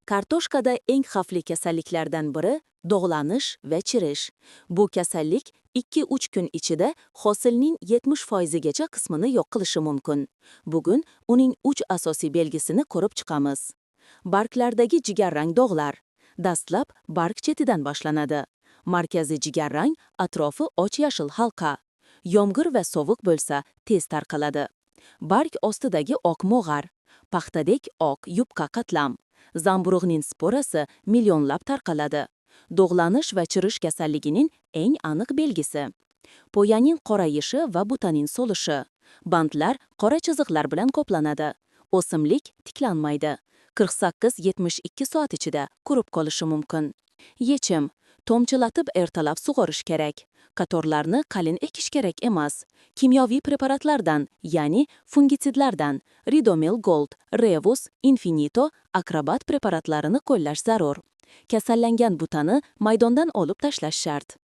Kartoshkada eng xavfli kasalliklardan biri dog'lanish va chirish. Bu kasallik 2-3 kun ichida hosilning 70% gacha qismini yo'q qilishi mumkin. Bugun uning 3 asosiy belgisini ko'rib chiqamiz. Barglardagi jigarrang dog'lar. Dastlab barg chetidan boshlanadi. Markazi jigarrang, atrofi och yashil halqa. Yomg'ir va sovuq bo'lsa, tez tarqaladi. Barg ostidagi oq mog'ar, paxtadek oq yupqa qatlam. Zamburug'ning sporasi millionlab tarqaladi. Dog'lanish va chirish kasalligining eng aniq belgisi. Poyaning qorayishi va butaning so'lishi. Bantlar qora chiziqlar bilan qoplanadi. O'simlik tiklanmaydi. 48-72 soat ichida qurib qolishi mumkin. Yechim: tomchilatib ertalab sug'orish kerak. Qatorlarni qalin ekish kerak emas. Kimyoviy preparatlardan, ya'ni fungitsidlardan Ridomil Gold, Revus, Infinito, Akrobat preparatlarini qo'llash zarur. Kasallangan butani maydondan olib tashlash shart.